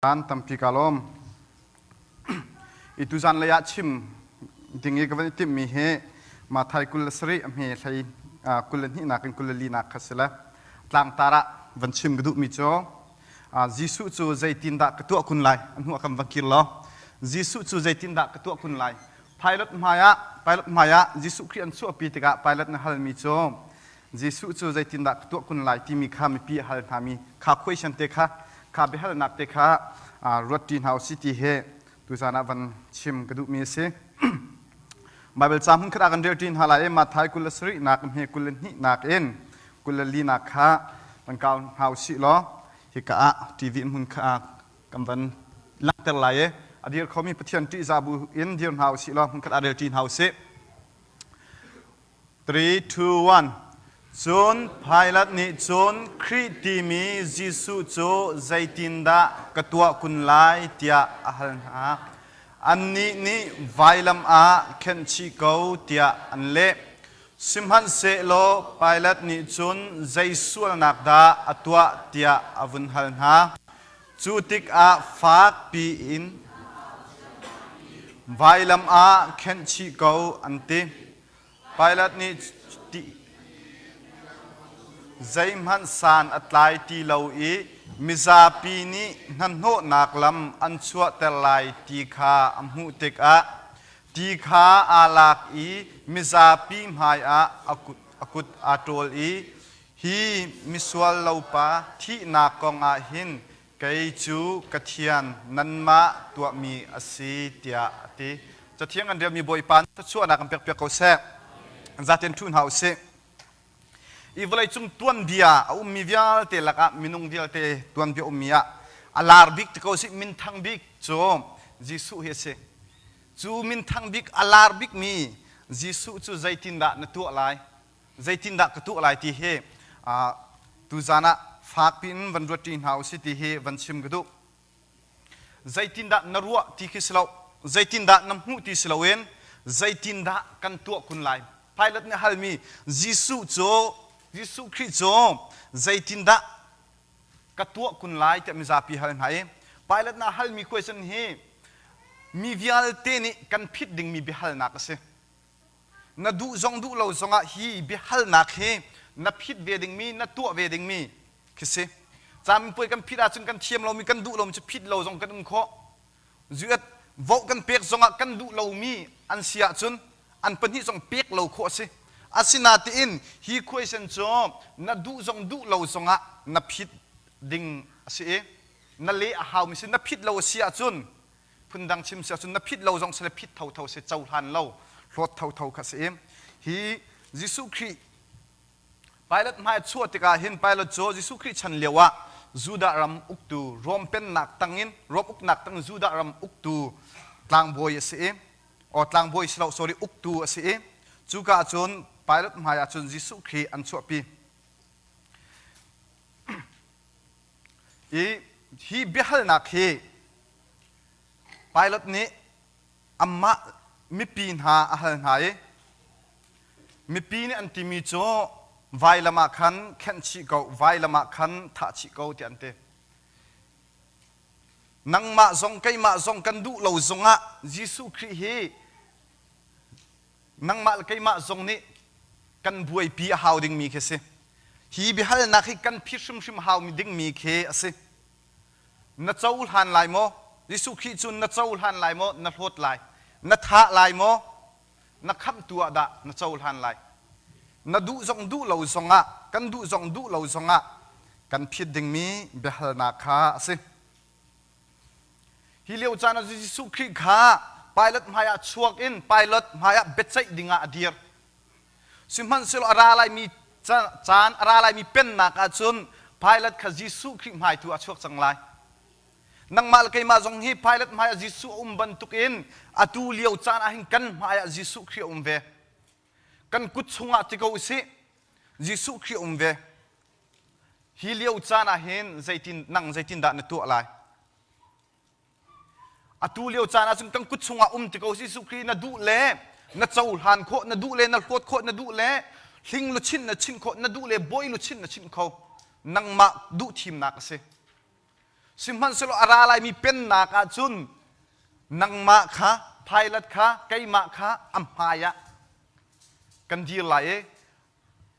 Caan tampi kaa lawm. I tuzan lei ah chim ding i ka van i timhmi hi Matthai 27 a hme hlei 22 nak in 24 nak kha si le tlangtar ah van chim ka duhmi cu Jesuh cu zeitindah ka tuah kun lai a hnu ah kan va kir law Jesuh cu zeitindah ka tuah kun lai Pilate hmaiah Pilate hmaiah Jesuh Khrih an chuahpi tikah Pilate na halmi cu Jesuh cu zeitindah ka tuah kun lai timi kha mipi a hal hnami kha question te kha kha biahalnak te kha ruatṭi hna usih ti hi tuzan ah van chim ka duhmi a si. Baibal ca hmun khat ah kan relṭi hna lai i Matthai 27 nak hme 22 nak in 24 nak kha van kau hna usih law hika ah TV hmun kha kan van langhter lai i a dir khomi Pathian ṭihzah bu in dir hna usih law hmun khat ah relṭi hna usih. 3, 2, 1. Cun Pilat nih cun Khrih timi Jesuh cu zeitindah ka tuah kun lai tiah a hal hna. Annih nih vailam ah khenh chih ko tiah an leh. Sihmanhsehlaw Pilat nih cun zei sualnak dah a tuah tiah a vun hal hna. Cu tikah fak piin vailam ah khenh chih ko an ti. Pilat nih zeihmanh san a tlai ti lo i mizapi nih hnahnawhnak lam an chuahter lai ti kha a hmuh tikah ti kha aa lak i mizapi hmaiah a kut aa ṭawl i, Hi misual lopa thihnak kong ah hin Kei cu ka thian nanmah tuahmi a si tiah a ti. Cathiang kan relmi Bawipa thluachuahnak kan pekpiak ko seh. Zaten ṭhu hna usih. I vawleicung tuanbia a ummi vialte lakah minung vialte tuanbia ummi ah a lar bik ti ko sih minthang bik cu Jesuh hi a si. Cu minthang bik a lar bikmi Jesuh cu zeitindah na tuah lai? Zeitindah ka tuah lai ti hi tuzan ah fakpi in van ruatṭi hna usih ti hi van chim ka duh. Zeitindah na ruah ti khi si lo, zeitindah na hmuh ti si loin zeitindah kan tuah kun lai. Pilate nih halmi Jesuh cu Jesuh Khrih cu zeitindah ka tuah kun lai tiah mizapi hal hna i Pilate nih a halmi question hi mi vialte nih kan phit dingmi biahalnak a si. Na duh zong duh lo zongah hi biahalnak hi na phit ve dingmi, na tuah ve dingmi khi si. Caminpuai kan phit ahcun kan thiam lomi, kan duh lomi cu phit lo zong kan um khawh. Zuat vote kan pek zongah kan duh lomi an si ahcun an pahnih zong pek lo khawh a si. Asinain hi question cu na duh zong duh lo zongah na phit ding a si i na leh a haumi si. Na phit lo a si ahcun phundang chim si ahcun na phit lo zong sile phit thotho si cohlan lo hlawt thotho kha si i hi Jesuh Khrih Pilate hmai chuah tikah hin Pilate cu Jesuh Khrih chan lio ah Judah ram uktu Rom pennak tangin Rom uknak tang Judah ram uktu tlangbawi a si i o tlangbawi si lo sorry uktu a si i cuka ah cun Pilate hmai ah cun Jesuh Khrih an chuahpi i hi biahalnak hi Pilot nih amah mipi hna a hal hna i mipi nih an timi cu vailam ah khan khenh chih ko, vailam ah khan thah chih ko tiah an ti. Nangmah zong keimah zong kan duh lo zongah Jesuh Khrih hi nangmah le keimah zong nih kan buaipi a hau dingmi khi a si. Hi biahalnak hi kan phit hrimhrim haumi dingmi khi a si. Na cohlan lai maw? Jesuh Khrih cu na cohlan lai maw? Na hlawt lai. Na thah lai maw? Na khamhtu ah dah na cohlan lai? Na duh zong duh lo zongah, kan duh zong duh lo zongah kan phit dingmi biahalnak kha a si. Hi lio caan ah Jesuh Khrih kha Pilate hmaiah chuak in Pilate hmaiah biaceih dingah a dir. Sihmanhsehlaw a ra laimi caan a ra laimi pennak ahcun Pilate kha Jesuh Khrih hmaitu a chuak cang lai. Nangmah le keimah zong hi Pilate hmai ah Jesuh a um bantukin atu lio caan ah hin kan hmai ah Jesuh Khrih a um ve. Kan kut chungah ti ko usih, Jesuh Khrih a um ve. Hi lio caan ah hin zeitin nang zeitindah na tuah lai? Atu lio caan ahcun kan kut chungah um ti ko Jesuh Khrih na duh le na cohlan khawh, na duh le na hlawt khawh, na duh le hling luchin na chinh khawh, na duh le bawi luchin na chinh kho. Nangmah duh thimnak a si. Sihmanhsehlaw a ra laimi pennak ah cun nangmah kha Pilate kha keimah kha a hmai ah kan dir lai i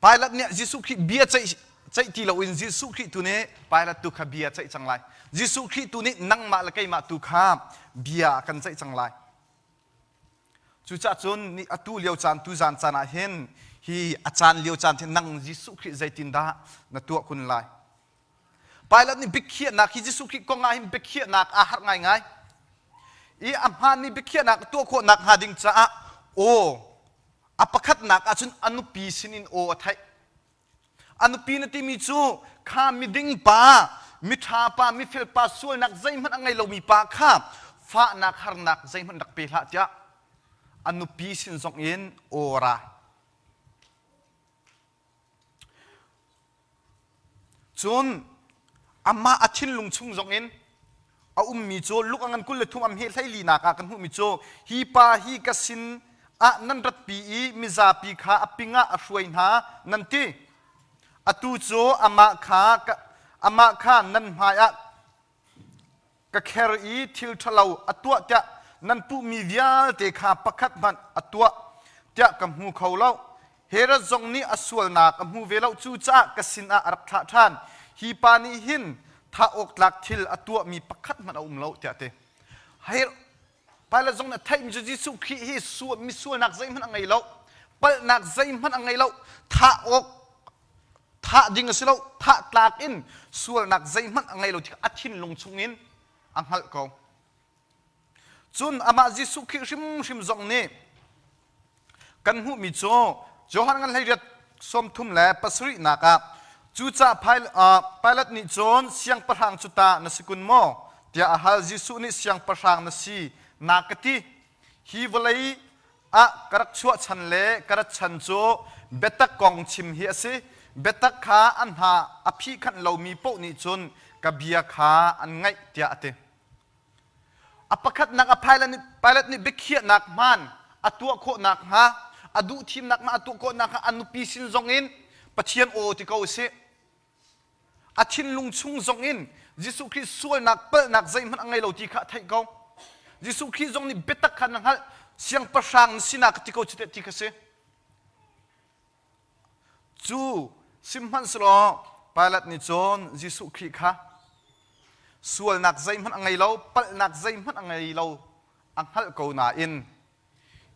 Pilate nih Jesuh Khrih bia ceih ceih ti loin Jesuh Khrih tu nih Pilate tu kha bia ceih cang lai. Jesuh Khrih tu nih nangmah le keimah tu kha bia a kan ceih cang lai. Cucaah cun ni atu lio caan tu zan caan ah hin hi a caan lio caan hin nang Jesuh Khrih zeitindah na tuah kun lai? Pilate nih biakhiahnak hi Jesuh Khrih kong ah hin biakhiahnak aa harh ngaingai. I a hmaanmi biakhiahnak tuah khawh nakhnga ding caah aw a pakhatnak ahcun a nupi sinin aw a theih. A nupi na timi cu kha miding pa, miṭha pa, mifel pa, sualnak zeihmanh a ngei lomi pa kha fahnak harnak zeihmanh rak pe hlah tiah a nupi sin zong in aw ra. Cun amah a thinlung chung zongin a ummi cu luk a ngan 23 am he 14 ah kan hmuhmi cu hi pa hi ka sin ah nan ratpi i mizapi kha a ping ah a hruai hna nan ti. Atu cu amah kha amah kha nan hmai ah Ka kher i thil ṭhalo a tuah tiah nan puhmi vialte kha pakhat hmanh a tuah tiah ka hmu kho lo. Herod zong nih a sualnak a hmu ve lo, cucaah ka sinah a rak thlah ṭhan. Hi pa nih hin thah awk tlak thil a tuahmi pakhat hmanh a um lo tiah a ti. Pilate zong nih a theihmi cu Jesuh Khrih hi misualnak zeihmanh a ngei lo, palhnak zeihmanh a ngei lo, thah awk thah ding a si lo, thah tlak in sualnak zeihmanh a ngei lo ti a thinlung chungin a hngalh ko. Cun amah Jesuh Khrih hrimhrim zong nih kan hmuhmi cu Johan ngan 18 37nak ah cucaah Pilate nih cun siangpahrang cu ta na si kun maw tiah a hal Jesuh nih siangpahrang na si na ka ti hi vawlei ah ka rak chuah chan le ka rat chan cu biatak kong chim hi a si. Biatak kha an hna a phihkhanh lomi paoh nih cun ka bia kha an ngaih tiah a ti. A pakhatnak a Pilate nih biakhiahnak hmaan a tuah khawh nakhnga, a duh thimnak hmaan a tuah khawh nakhnga a nupi sin zongin Pathian aw ti ko usih. A thinlung chung zongin Jesuh Khrih sualnak palhnak zeihmanh a ngei lo ti kha a theih ko. Jesuh Khrih zong nih biatak kha na hngalh, siangpahrang na sinak ti ko cu ti kha si. Cu sihmanhsehlaw Pilate nih cun Jesuh Khrih kha sualnak zeihmanh a ngei lo, palhnak zeihmanh a ngei lo a hngalh ko nain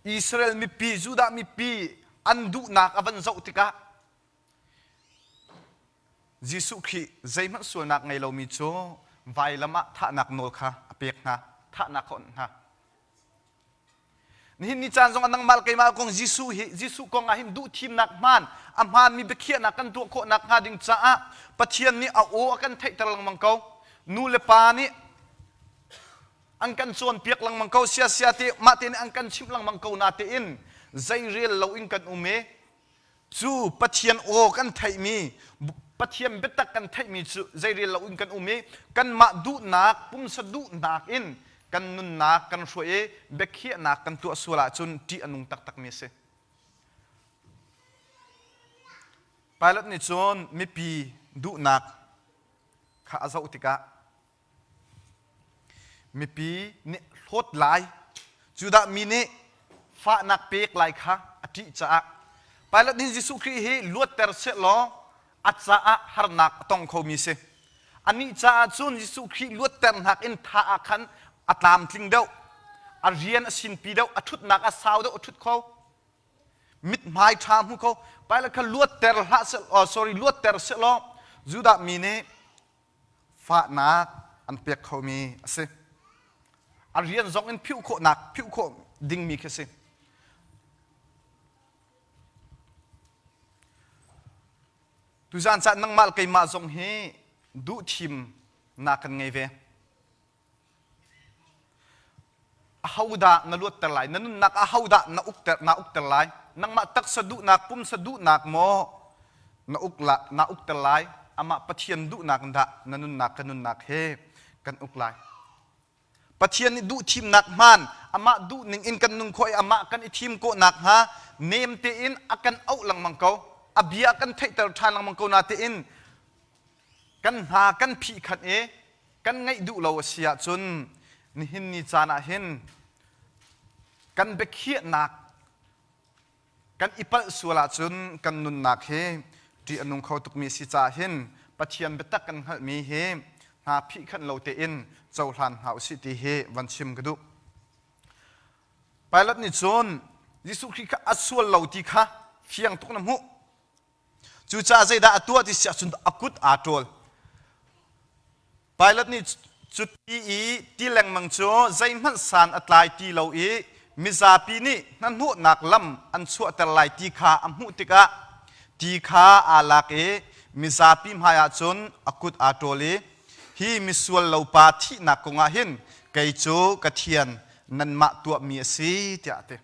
Israel mipi, Judah mipi an duhnak a van zoh tikah Jesuh Khrih zeihmanh sualnak ngei lomi cu vailam ah thahnak nawl kha a pek hna, thahnak kha a onh hna. Nihin ni caan zong ah nangmah le keimah kong Jesuh hi Jesuh kong ah hin duhthimnak hmaan a hmaanmi biakhiahnak kan tuah khawh nakhnga ding caah Pathian nih a aw a kan theihter lengmang ko. Nu le pa nih an kan cawnpiak lengmang ko siasia te mah te nih an kan chimh lengmang ko na tein zeirel loin kan um i Cu Pathian aw kan theihmi, Pathian biatak kan theihmi cu zeirel loin kan um i kanmah duhnak, pumsa duhnak in kan nunnak kan hruai i biakhiahnak kan tuah sual ahcun ṭih a nung taktakmi a si. Pilate nih cun mipi duhnak kha a zoh tikah Mipi nih hlawt lai, Judah mi nih fahnak pek lai kha a ṭih caah Pilate nih Jesuh Khrih hi luatter sehlaw a caah harnak a tong khomi si. Anih caah cun Jesuh Khrih luatter nakin thah ah khan a tlamtling deuh, a rian a sinpi deuh, a ṭhutnak a sau deuh, a ṭhut kho. Mithmai ṭha hmu kho. Pilate kha luatter hlah seh, oh, sorry, luatter sehlaw Judah mi nih fahnak an pek khomi a si. A rian zong in phiuh khawhnak phiuh khawh dingmi khi a si. Tuzaan caan nangmah le keimah zong hi duhthimnak kan ngei ve. Ahodah na luatter lai? Na nunnak ahodah na ukter na ukter lai? Nangmah taksa duhnak, pumsa duhnak maw na uk la, na ukter lai? Amah Pathian duhnak in dah na nunnak ka nunnak he kan uk lai? Pathian nih duh thimnak hmaan, amah duhning in kan nung khawh i amah kan i thim khawh nakhnga nem tein a kan auh lengmang ko. A bia a kan theihter ṭhan lengmang ko natein kan hna kan phih khat i. kan ngaih duh lo a si ahcun nihin ni caan ah hin kan biakhiahnak kan i palh sual ahcun kan nunnak hi ṭih a nung kho tukmi si caah hin Pathian biatak kan hngalhmi hi hna phihkhanh lo tein cohlan hna usih ti hi van chim ka duh. Pilate nih cun Jesuh Khrih kha a sual lo ti kha fiang tuk na hmuh. Cucaah zeidah a tuah ti si ahcun a kut aa ṭawl. Pilate nih cuti i ti lengmang cu zeihmanh san a tlai ti lo i mizapi nih hnahnawhnak lam an chuahter lai ti kha a hmuh tikah ti kha aa lak i mizapi hmaiah cun a kut aa ṭawl i hi misual lo pa thihnak kongah hin kei cu ka thian nanmah tuahmi a si tiah a ti.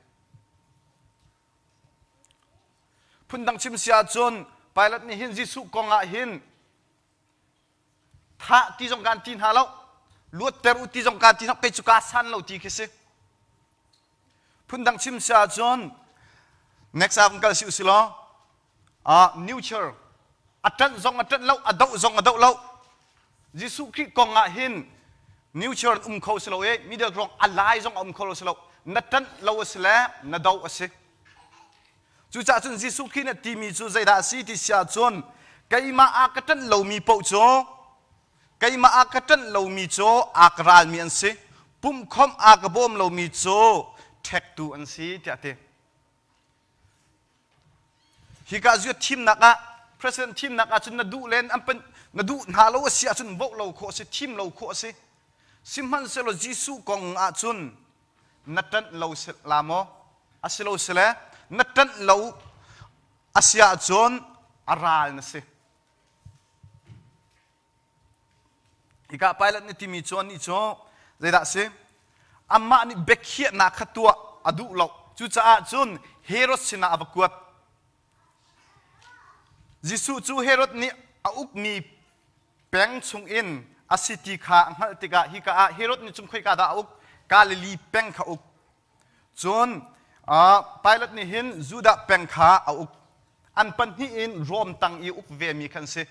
Phundang chim si ahcun Pilate nih hin Jesuh kong ah hin thah ti zong kaan ti hna lo luatter u ti zong kaan ti hna kei cu kaa san lo ti khi si. Phundang chim si ahcun next ah kan kal si usih law uh, neutral a ṭanh zong a ṭanh lo a doh zong a doh lo Jesuh Khrih kong ah hin neutral um kho si lo i middle ground a lai zong a um kho lo si lo na ṭanh lo a si le na doh a si Cucaah cun Jesuh Khrih nih timi cu zeidah a si ti si ahcun keimah a ka ṭanh lomi paoh cu keimah a ka ṭanh lomi cu aa ka ralmi an si pumhkhawmh aa ka bawm lomi cu ṭhektu an si tiah a ti. Hika zuat thimnak ah president thimnak ah cun na duh len an pan na duh hna lo a si ahcun vote lo khawh a si thim lo khawh a si sihmanhsehlaw Jesuh kong ahcun na ṭanh lo la maw? A si lo sile na ṭanh lo a si ahcun a ral na si. Hika Pilate nih timi cu anih cu zeidah a si? Amah nih biakhiahnak kha tuah a duh lo. Cucaah cun Herod sinah a va kuat. Jesuh cu Herod nih a ukmi peng chungin a si ti kha a hngalh tikah hika ah Herod nih cun khoika dah a uk? Galilee peng kha uk. Cun Pilate nih hin Judah peng kha a uk. An pahnih in Rom tang i uk vemi khan si.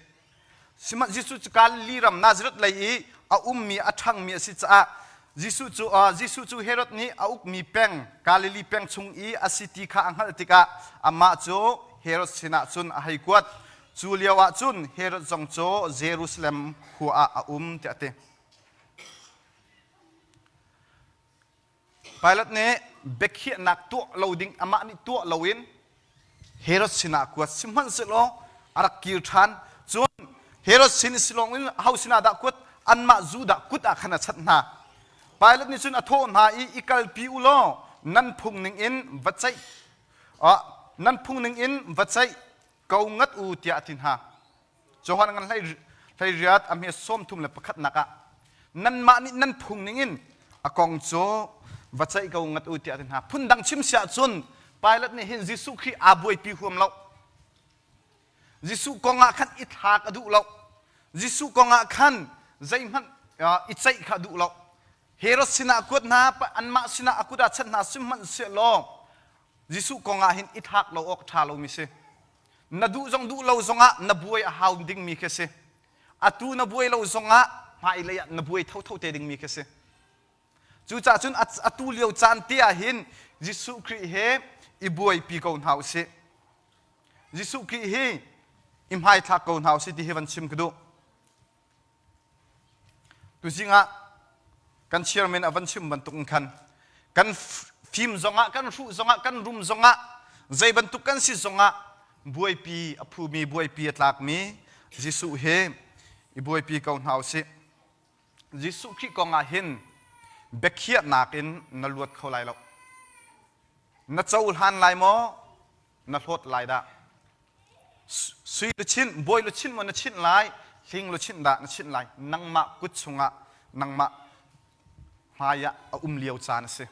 Sihmanhsehlaw Jesuh cu Galilee ram Nazareth lei i a ummi a ṭhangmi a si caah Jesuh cu Jesuh cu Herod nih a ukmi peng Galilee peng chung i a si ti kha a hngalh tikah amah cu Herod sinah cun a hei kuat. Cu lio ah cun Herod zong cu Jerusalem khua ah a um tiah a ti. Pilate nih biakhiahnak tuah lo ding amah nih tuah loin Herod sinah a kuat. Sihmanhsehlaw a rak kir ṭhan. Cun Herod sin si lawng in aho sinah dah kuat? Anmah Judah kut ah khan a chanh hna. Pilate nih cun a thawh hna i i kalpi u law nan phung ning in va ceih nan phung ning in va ceih ko ngat u tiah a ti hna. Johan ngan hlei hlei riat a hme 31 nak ah nanmah nih nan phung ning in a kong cu va ceih ko ngat u tiah a ti hna. Phundang chim siah cun Pilate nih hin Jesuh Khrih aa buaipi huam lo. Jesuh kong ah khan i thlak a duh lo. Jesuh kong ah khan zeihmanh i ceih kha a duh lo. Herod sinah kuat hna, anmah sinah a kut ah chanh hna sihmanhsehlaw Jesuh kong ah hin i thlak lo awk ṭha lomi si. Na duh zong duh lo zongah na buai a hau dingmi khi si. Atu na buai lo zongah hmailei ah na buai thotho te dingmi khi si. Cucaah cun atu lio caan te ah hin Jesuh Khrih he i buaipi ko hna usih. Jesuh Khrih hi i hmaithlak ko hna usih ti hi van chim ka duh. Tuzing ah kan chairman a van chim bantuk in khan kan fim zongah kan hruh zongah kan rum zongah zei bantuk kan si zongah buaipi a phumi buaipi a tlakmi Jesuh he i buaipi ko hna usih. Jesuh Khrih kong ah hin biakhiahnak in na luat kho lai lo. Na cohlan lai maw? Na hlawt lai dah? Sui luchin, bawi luchin maw na chinh lai? Hling luchin dah na chinh lai? Nangmah kut chungah, nangmah hmai ah a um lio caan a si.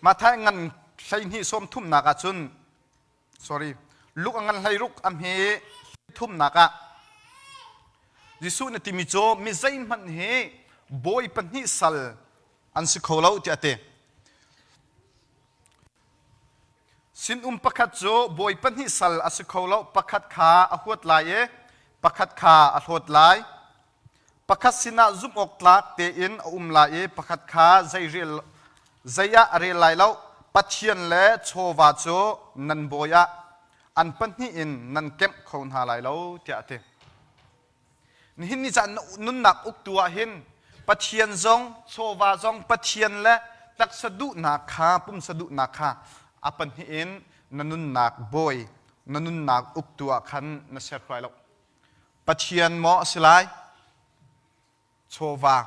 Matthai ngan 12 sawmthumnak ah cun sorry luk a ngan 16 a hme thumnak ah Jesuh na timi cu mi zeihmanh hi bawi pahnih sal an si kho lo tiah a ti. Sinum pakhat cu bawi pahnih sal a si kho lo pakhat kha a huat lai i. pakhat kha a hlawt lai. Pakhat sinah zumhawktlak tein a um lai i pakhat kha zei ah a rel lai lo. Pathian le chawva cu nan bawi ah an pahnih in nan kemh kho hna lai lo tiah a ti. Nihin ni caan nunnak uktu ah hin Pathian zong chawva zong Pathian le taksa duhnak kha pumsa duhnak kha a pahnih in na nunnak bawi na nunnak uktu ah khan na ser hruai lo. Pathian maw a si lai? Chawva.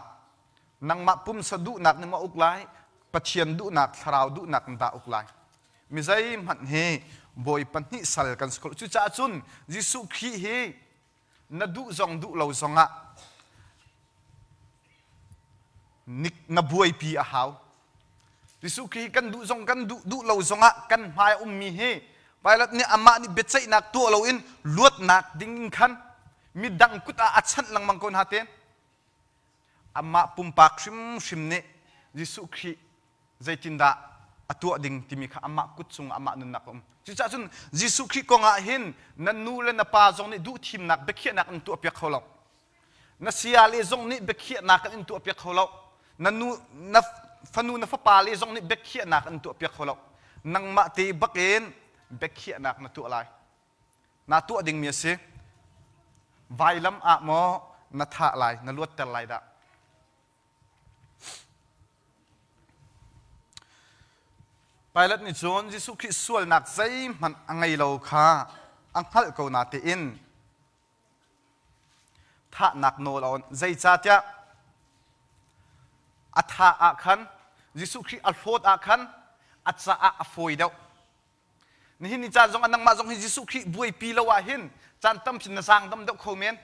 Nangmah pumsa duhnak nih maw uk lai? Pathian duhnak, thlarau duhnak in dah uk lai? Mi zeihmanh hi bawi pahnih sal kan si kho. Cucaah cun Jesuh Khrih hi na duh zong duh lo zongah na buaipi a hau. Jesuh Khrih kan duh zong kan duh duh lo zongah kan hmai a ummi hi Pilate nih amah nih biaceihnak tuah loin luatnak ding in khan midang kut ah a chanh lengmang ko hna te. Amah pumpak hrimhrim nih Jesuh Khrih zeitindah a tuah ding timi kha amah kut chung amah nunnak a um. Cucaah cun Jesuh Khrih kong ah hin na nu le na pa zong nih duhthimnak biakhiahnak an tuahpiak kho lo. Na sayale zong nih biakhiahnak an in tuahpiak kho lo. Na nu na fanu na fapa le zong nih biakhiahnak an tuahpiak kho lo. Nangmah te bakin biakhiahnak na tuah lai. Na tuah dingmi a si. Vailam ah maw na thah lai, na luatter lai dah? Pilate nih cun Jesuh Khrih sualnak zeihmanh a ngei lo kha a hngalh ko natein Thahnak nawl a awnh. Zeicahtiah a thah ah khan Jesuh Khrih a hlawt ah khan a caah a fawi deuh. Nihin ni caan zong ah nangmah zong hi Jesuh Khrih buaipi lo ah hin caan tampi na zaang dam deuh kho men.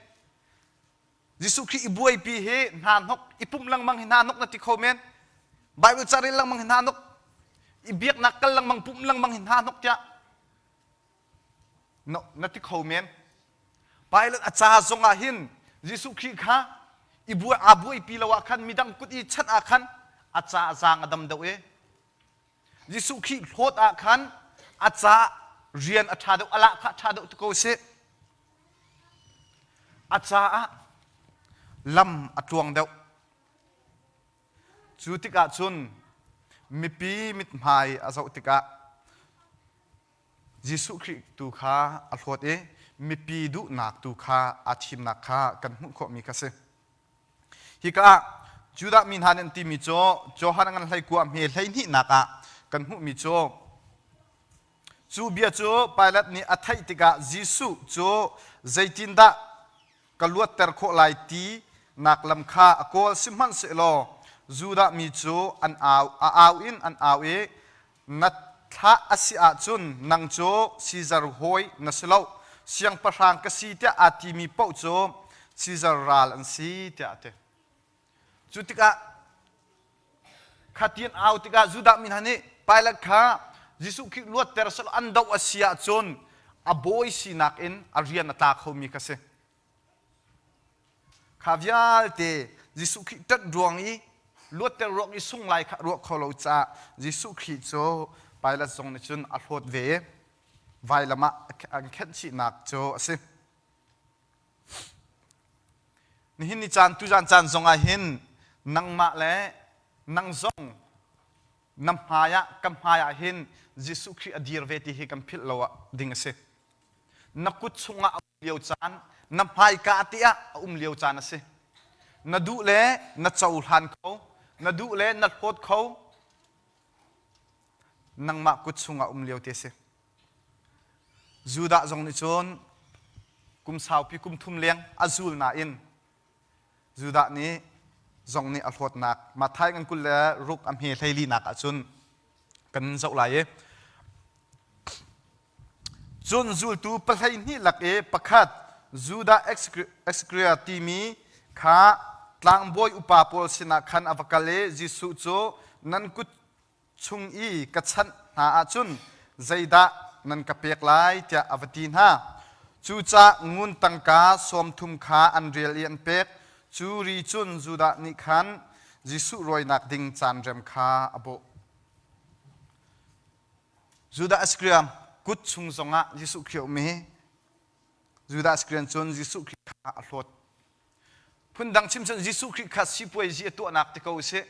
Jesuh Khrih i buaipi hi hna hnok i pumh lengmang hi hna hnok na ti kho men. Bible ca rel lengmang hi hna hnok i biaknak kal lengmang pumh lengmang hi hna hnok tiah na ti kho men. Pilate a ca zong ah hin Jesuh Khrih kha i buai aa buaipi lo ah khan midang kut i chanh ah khan a ca zaang a dam deuh i Jesuh Khrih hlawt ah khan a ca rian a ṭha deuh a lah kha a ṭha deuh ti ko sih a caah lam a tluang deuh Cu tikah cun mipi mithmai a zoh tikah Jesuh Khrih tu kha a hlawt i mipi duhnak tu kha aa thimnak kha kan hmuh khawhmi kha si. Hika ah Judah mi hna nih an timi cu Johan ngan hleikua hme hleihnihnak ah kan hmuhmi cu cu bia cu Pilat nih a theih tikah Jesuh cu zeitindah ka luatter khawh lai ti nak lam kha a kawl sihmanhsehlaw Judah mi cu an au a au in an au i na thlah a si ahcun nang cu Caesar hawi na si lo siangpahrang ka si tiah aa timi paoh cu Caesar ral an si tiah a ti cu tikah Khati an au tikah Judah mi hna nih Pilat kha Jesuh Khrih luatter selaw an doh a si ahcun a bawi sinak in a rian a tla khomi kha si. Kha vialte Jesuh Khrih ṭanh ruang i luatter ruang i sung lai kha ruah kho lo caah Jesuh Khrih cu Pilat zong nih cun a hlawt ve i vailam ah an khenh chihnak cu a si. Nihin ni caan tuzan caan zongah hin nangmah le nang zong na hmai ah ka hmai ah hin Jesuh Khrih a dir ve ti hi kan philh lo ding a si. Na kut chungah a um lio caan, na hmaika te ah a um lio caan a si. Na duh le na cohlan kho, na duh le na hlawt kho, nangmah kut chungah um lio te a si. Judah zong nih cun kum saupi kum thum leng a zul nain Judah nih zong nih a hlawtnak Matthai ngan 26 a hme hleili nak ahcun kan zoh lai i cun zultu 12 lak i pakhat Judah Iskariot timi kha tlangbawi upa pawl sinah khan a va kal i Jesuh cu nan kut chung i ka chanh hna ahcun zeidah nan ka pek lai tiah a va ti hna. Cucaah ngun tangka 30 kha an rel i an pek. Cu ri cun Judah nih khan Jesuh rawinak ding caan rem kha a bawh. Judah Iskariot kut chung zongah Jesuh Khrih a um i. Judah Iskariot cun Jesuh Khrih kha a hlawt. Phundang chim cun Jesuh Khrih kha sipuaizi a tuahnak ti ko usih.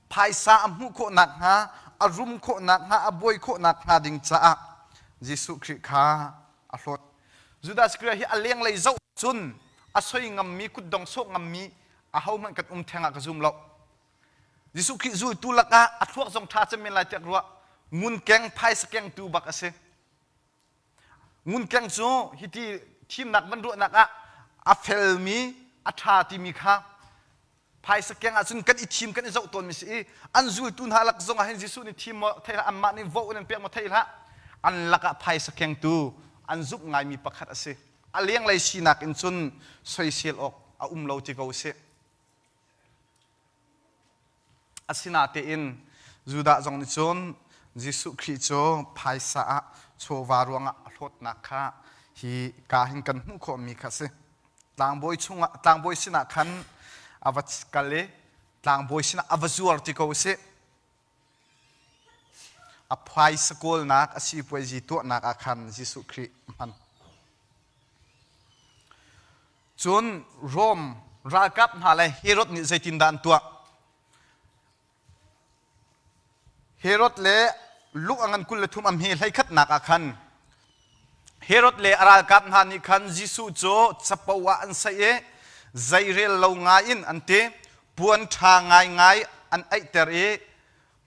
Phaisa a hmuh khawh nakhnga, a rum khawh nakhnga, a buai khawh nakhnga ding caah Jesuh Khrih kha a hlawt. Judah Iskariot hi a lenglei zoh cun a soi ngammi, kutdong sawh ngammi ahohmanh kan um theng ah ka zum lo. Jesuh Khrih zultu lakah a thluak zong ṭha cem men lai tiah ka ruah. Ngunkeng phaisa kengtu bak a si. Ngunkeng cu hiti thimnak van ruahnak ah a felmi, a ṭha timi kha phaisa keng ahcun kan i thim kan i zoh tawnmi si i an zultu hna lak zong ah hin Jesuh nih thim maw thei hlah anmah nih vote in an pek maw thei hlah an lakah phaisa kengtu an zumh ngaimi pakhat a si. A lenglei sinak in cun soisel awk a um lo ti ko sih. Asinatein Judah zong nih cun Jesuh Khrih cu phaisa ah chawva ruangah a hlawtnak kha hi ka hin kan hmuh khawhmi kha a si. Tlangbawi chungah tlangbawi sinah khan a va kal i tlangbawi sinah a va zuar ti ko u sih. A phaisa kawlnak a sipuaizi tuahnak ah khan Jesuh Khrih a hman. Cun Rom ralkap hna le Herod nih zeitindah an tuah? Herod le Luke a ngan 23 a hme hleikhatnak ah khan Herod le a ralkap hna nih khan Jesuh cu capo ah an saih i zeirel lo ngai in an ti puan ṭha ngaingai an aihter i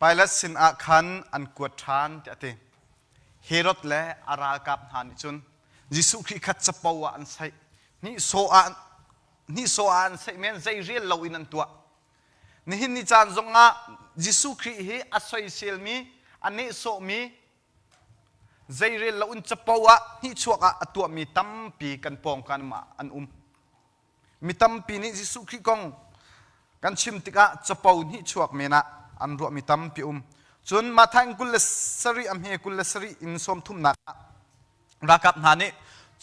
Pilat sinah khan an kuat ṭhan tiah a ti. Herod le a ralkap hna nih cun Jesuh Khrih kha capo ah an saih. Nihsawh ah nihsawh ah an saih men zeirel loin an tuah. Nihin ni caan zongah Jesuh Khrih hi a soiselmi, a nehsawhmi, zeirel loin capo ah hnihchuak ah a tuahmi tampi kan pawngkam ah an um. Mi tampi nih Jesuh Khrih kong kan chim tikah capo hnihchuak men ah an ruahmi tampi um. Cun Matthai 27 a hme 27 in sawmthumnak ah ralkap hna nih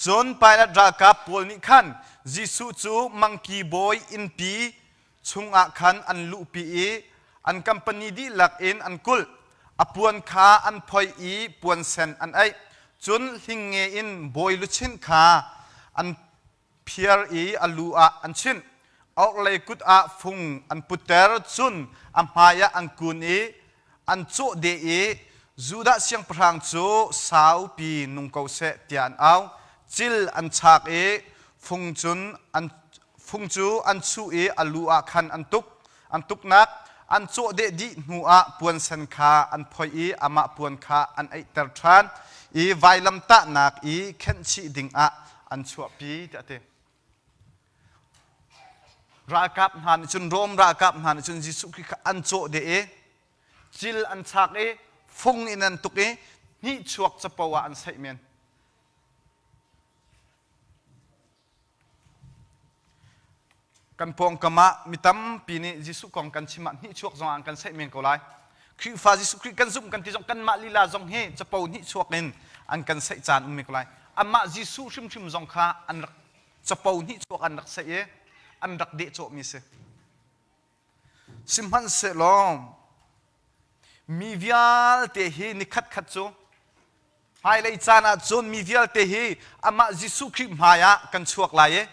cun Pilat ralkap pawl nih khan Jesuh cu mangki bawi innpi chungah khan an luhpi i an company dihlak in an kulh. A puan kha an phoih i puan sen an aih. Cun hlingnge in bawi luchin kha an phiar i a lu ah an chinh. A orhlei kut ah fung an putter, cun a hmaiah an kun i an cawh deh i Judah siangpahrang cu saupi nung ko seh tiah an au. Cil an chak i fung cun an fung cu an chuh i a lu ah khan an tuk. An tuknak an cawh deh dih hnu ah puansen kha an phoih i amah puan kha an aihter ṭhan i vailamtahnak i khenhchih dingah an chuahpi tiah a ti. Ralkap hna nih cun Rom ralkap hna nih cun Jesuh Khrih kha an cawh deh i cil an chak i fung in an tuk i hnihchuak capo ah an saih men. Kan pawngkam ah mi tampi nih Jesuh kong kan chim ah hnihchuak zong ah an kan saih men ko lai. Khrihfa Jesuh Khrih kan zumh kan ti zong kanmah lila zong hi capo hnihchuak in an kan saih caan um men ko lai. Amah Jesuh hrimhrim zong kha an rak capo hnihchuak an rak saih i an rak dehcawhmi si. Sihmanhsehlaw mi vialte hi nikhat khat cu Hmailei caan ah cun mi vialte hi amah Jesuh Khrih hmai ah kan chuak lai i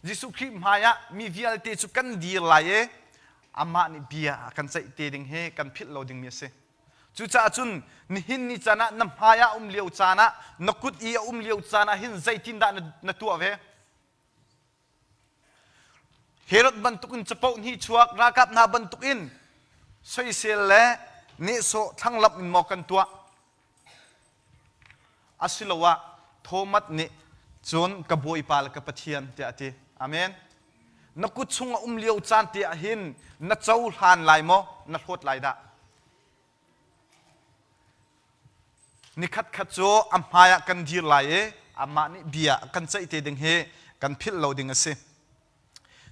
Jesuh Khrih hmai ah mi vialte cu kan dir lai i amah nih bia a kan ceih te ding hi kan philh lo dingmi a si. Cucaah cun nihin ni caan ah na hmai ah um lio caan ah na kut i a um lio caan ah hin zeitindah na, na tuah ve? Herod bantukin capo hnichuak ralkap hna bantukin soisel le nehsawh thlanglamh in maw kan tuah? Asiloah Thomas nih cun ka Bawipa le ka Pathian tiah a ti. Amen. Na kut chung a um lio caan te ah hin na cohlan lai maw? Na hlawt lai dah? Nikhat khat cu a hmai ah kan dir lai i amah nih bia a kan ceih te ding hi kan philh lo ding a si.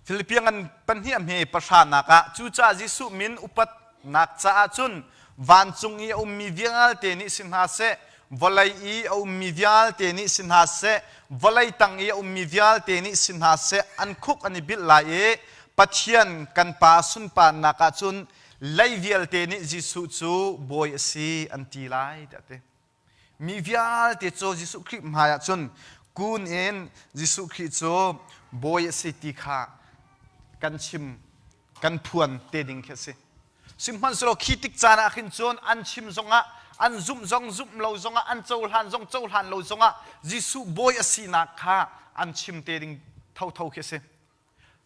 Philippian ngan pahnih a hme pahranak ah cucaah Jesuh min upatnak caah cun vancung i a ummi vialte nih si hna seh, vawlei i a ummi vialte nih si hna seh, vawlei tang i a ummi vialte nih si hna seh, an khuk an i bilh lai i Pathian kan Pa sunparnak ah cun lei vialte nih Jesuh cu bawi a si an ti lai tiah a ti. Mi vialte cu Jesuh Khrih hmai ah cun Kun in Jesuh Khrih cu bawi a si ti kha kan chim kan phuan te ding khi a si. Sihmanhsehlaw khi tik caan ah khin cun an chim zongah an zumh zong zumh lo zongah an cohlan zong cohlan lo zongah Jesuh bawi a sinak kha an chim te ding thotho khi a si.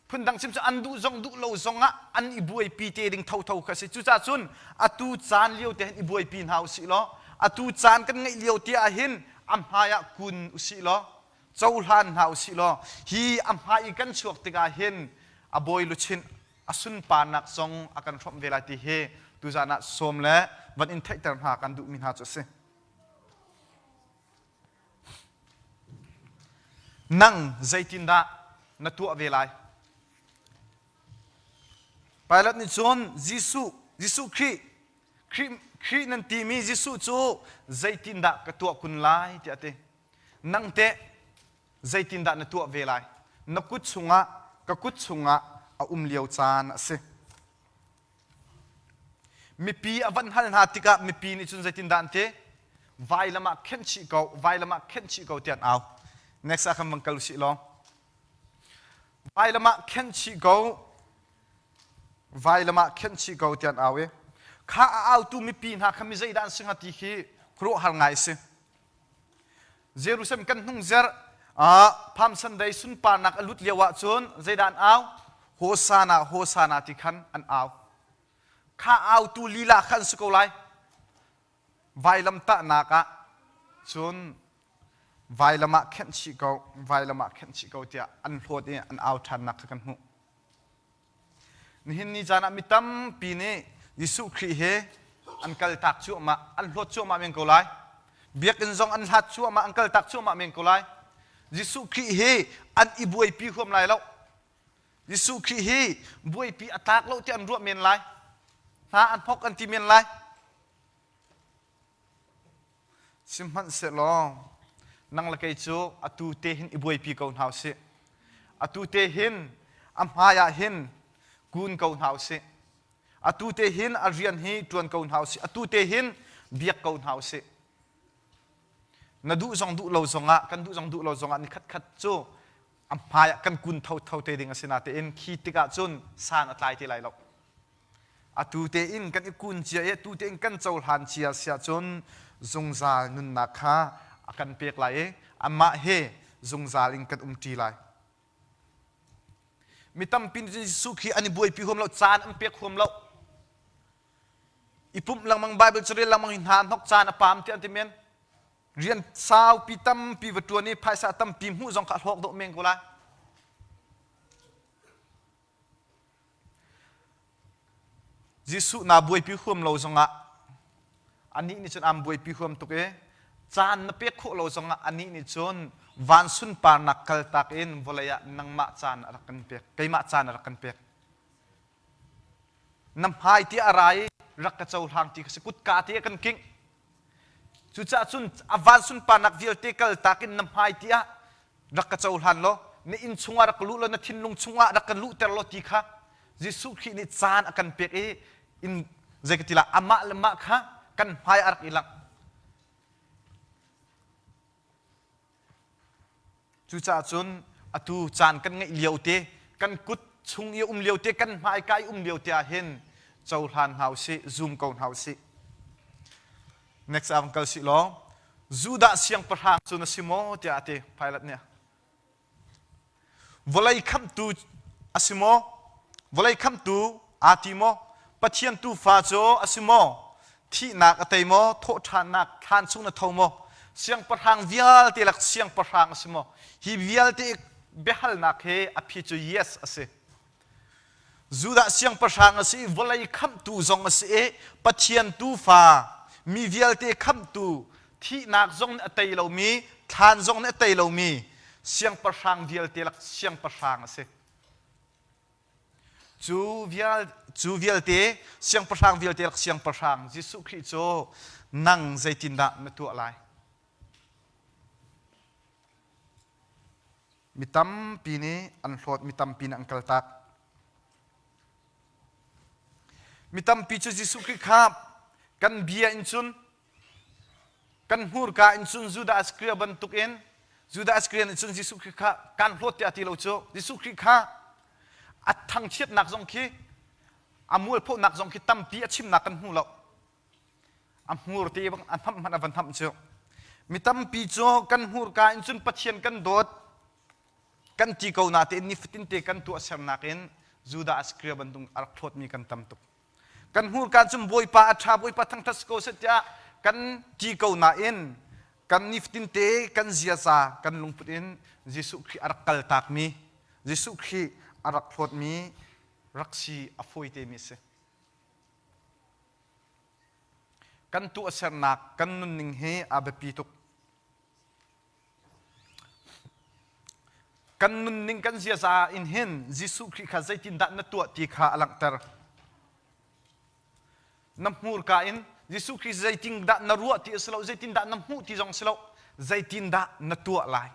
Phundang chim cu an duh zong duh lo zongah an i buaipi te ding thotho kha a si. Cucaah cun atu caan lio te hin i buaipi hna usih law atu caan kan ngeih lio te ah hin a hmai ah kun usih law cohlan hna usih law hi a hmai i kan chuak tikah hin a bawi luchin a sunparnak zong a kan hrawmh ve lai ti hi tuzaan ah sawm le van in theihter hna kan duhmi hna cu a si. Nang zeitindah na tuah ve lai? Pilate nih cun Jesuh, Jesuh Khrih, Khrih, Khrih nan timi Jesuh cu zeitindah ka tuah kun lai tiah a ti. Nang teh zeitindah na tuah ve lai? Na kut chungah, ka kut chungah a um lio caan a si. Mipi a van hal hna tikah mipi nih cun zeitindah an ti? Vailam ah khenh chih ko, vailam ah khenh chih ko tiah an au. Next ah khan van kal usih law. Vailam ah khenh chih ko, vailam ah khenh chih ko tiah an au i kha a autu mipi hna kha mi zeidah an si hnga ti khi khuaruahhar ngai a si. Jerusalem kan hnung zerh Palm Sunday sunparnak a lut lio ahcun zeidah an au? Hosana, Hosana ti khan an au. Kha autu lila kha an si ko lai. Vailam tahnak ah cun vailam ah khenh chih ko, vailam ah khenh chih ko tiah an hlawt i an au ṭhannak kha kan hmuh. Nihin ni caan ah mi tampi nih Jesuh Khrih he an kaltak cuahmah, an hlawt cuahmah men ko lai. Biakinn zong an hlat cuahmah, an kaltak cuahmah men ko lai. Jesuh Khrih hi an i buaipi huam lai lo. Jesuh Khrih hi buaipi a tlak lo tiah an ruah men lai. Hna an hok an ti men lai. Sihmanhsehlaw nang le kei cu atu te hin i buaipi ko hna usih. Atu te hin a hmai ah hin kun ko hna usih. Atu te hin a rian hi ṭuan ko hna usih. Atu te hin biak ko hna usih. Na duh zong duh lo zongah, kan duh zong duh lo zongah ni khatkhat cu a hmai ah kan kun thotho te ding a si natein khi tikah cun san a tlai te lai lo. Atu tein kan i kun cia i atu tein kan cohlan cia si ahcun zungzal nunnak kha a kan pek lai i amah he zungzal in kan umṭi lai. Mi tampi nih cun Jesuh khi an i buaipi huam lo, caan an pek huam lo. I pumh lengmang, Bible carel lengmang hi hna hnok caan a paam tiah an ti men. Rian saupi tampi va ṭuan i phaisa tampi hmuh zong kha a hlawk dawh men ko lai. Jesuh naa buaipi huam lo zongah anih nih cun aan buaipi huam tuk i caan na pek khawh lo zongah anih nih cun van sunparnak kaltak in vawlei ah nangmah caan a rak kan pek, keimah caan a rak kan pek. Na hmai ti a ra i rak ka cohlang ti kha si kutka te a kan kingh. Cucaah cun a van sunparnak vialte kaltak in na hmai ti ah rak ka cohlan law na inn chungah rak luh law na thinlung chungah rak ka luhter law ti kha Jesuh Khrih nih caan a kan pek i in zei ka ti la amah le mah kha kan hmai a rak i langh. Cucaah cun atu caan kan ngeih lio te kan kut chung i um lio te kan hmaika i um lio te ah hin cohlan hna usih zum ko hna usih. Next ah kal sih law Judah siangpahrang cu na si maw tiah a ti Pilate nih. Vawlei khamhtu a si maw? Vawlei khamhtu aa ti maw? Pathian tuufa cu a si maw? Thihnak a tei maw? Thawhṭhannak thlan chung na tho maw? Siangpahrang vialte lak siangpahrang a si maw? Hi vialte biahalnak hi a phi cu yes a si. Judah siangpahrang a si i vawlei khamhtu zong a si i Pathian tuufa mi vialte khamhtu thihnak zong nih a tei lomi thlan zong nih a tei lomi siangpahrang vialte lak siangpahrang a si. Cu, vial, cu vialte siangpahrang vialte lak siangpahrang Jesuh Khrih cu nang zeitindah na tuah lai? Mi tampi nih an hlawt, mi tampi nih an kaltak. Mi tampi cu Jesuh Khrih kha kan bia in cun kan hmurka in cun Judah Iskariot bantukin. Judah Iscariot nih cun Jesuh Khrih kha kan hlawt tiah a ti lo cu. Jesuh Khrih kha a thangchiatnak zong khi a mualphonak zong khi tampi a chimnak kan hmu lo. A hmur te bang a hnamh hmanh a va hnamh cu. Mi tampi cu kan hmurka in cun Pathian kan dawt kan ti ko natein nifatin te kan tuahsernak in Judah Iscariot bantuk a rak hlawtmi kan tam tuk. Kan hmurka cun Bawipa a ṭha, Bawipa thangṭhat si ko seh tiah kan ti ko nain kan nifatin te kan ziaza kan lungput in Jesuh Khrih a rak kaltakmi, Jesuh Khrih a rak hlawtmi rak si a fawi temi a si. Kan tuahsernak, kan nunning hi a biapi tuk. Kan nunning kan ziaza in hin Jesuh Khrih kha zeitindah na tuah ti kha a langhter. Na hmurka in Jesuh Khrih zeitindah na ruah ti a si lo, zeitindah na hmuh ti zong a si lo, zeitindah na tuah lai.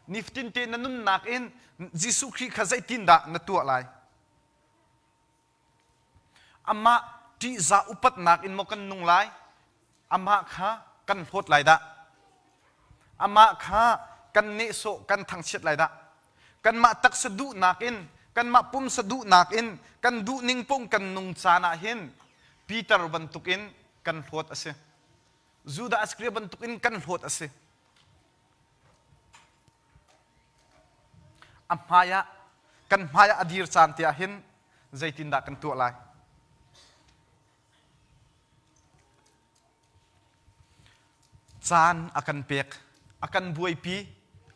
Nifatin te na nunnak in Jesuh Khrih kha zeitindah na tuah lai. Amah ṭihzah upatnak in maw kan nung lai? Amah kha kan hlawt lai dah? Amah kha kan nehsawh, kan thangchiat lai dah? Kanmah taksa duhnak in, kanmah pumsa duhnak in, kan duhning paoh kan nung caan ah hin Peter bantukin kan hlawt a si. Judah Iskariot bantukin kan hlawt a si. A hmai ah kan hmai ah a dir caan te ah hin zeitindah kan tuah lai? Caan a kan pek, a kan buaipi,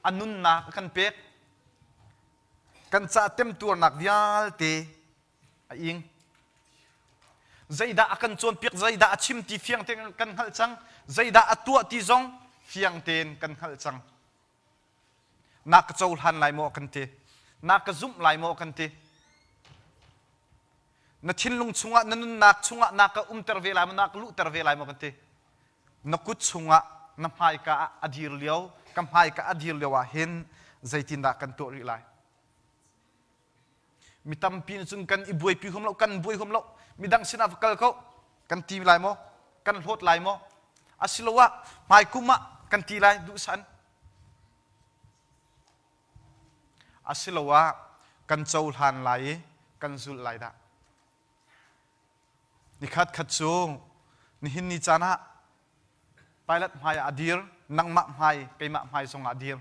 a nunnak a kan pek. Kan ca temtuarnak vialte a ing. Zeidah a kan cawnpiak, zeidah a chim ti fiang tein kan hngalh cang, zeidah a tuah ti zong fiang tein kan hngalh cang. Na ka cohlan lai maw kan ti. Na ka zumh lai maw kan ti. Na thinlung chungah, na nunnak chungah na ka umter ve lai maw, na ka luhter ve lai maw kan ti. Na kut chungah, na hmaika ah a dir lio, ka hmaika a dir lio ah hin zeitindah kan tuah rih lai? Mi tampi nih cun kan i buaipi huam lo, kan buai huam lo. Midang sinah va kal ko, kan ti lai maw? Kan hlawt lai maw? Asiloah hmaikum ah kan ti lai duhsan. Asiloah kan cohlan lai i kan zulh lai dah. Nikhat khat cu nihin ni caan ah Pilate hmai ah a dir, nangmah hmai, keimah hmai zongah a dir.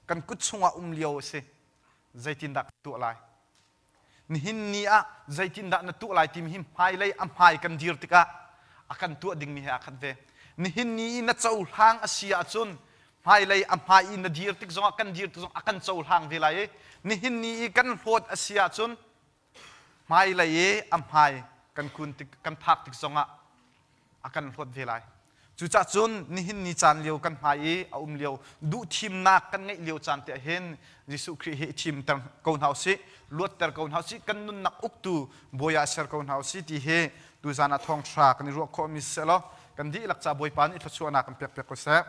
Kan kut chungah um lio a si. Zeitindah ka tuah lai? Nihin ni ah zeitindah na tuah lai timi hi hmailei a hmai kan dir tikah a kan tuah dingmi he aa khat ve. Nihin ni i na cohlang a si ahcun hmailei a hmai i na dir tik zongah kan dir tik zongah a kan cohlang ve lai i nihin ni i kan hlawt a si ahcun hmailei i a hmai kan kun tik kan phak tik zongah a kan hlawt ve lai. Cucaah cun nihin ni caan lio kan hmai i a um lio duhthimnak kan ngeih lio caan te hin Jesuh Khrih hi i thimter ko hna usih, luatter ko hna usih, kan nunnak uktu bawi ah ser ko hna usih ti hi tuzan ah thawngṭha kan i ruah khawhmi si seh law kan dihlak ca Bawipa nih thluachuahnak kan pek piak ko seh.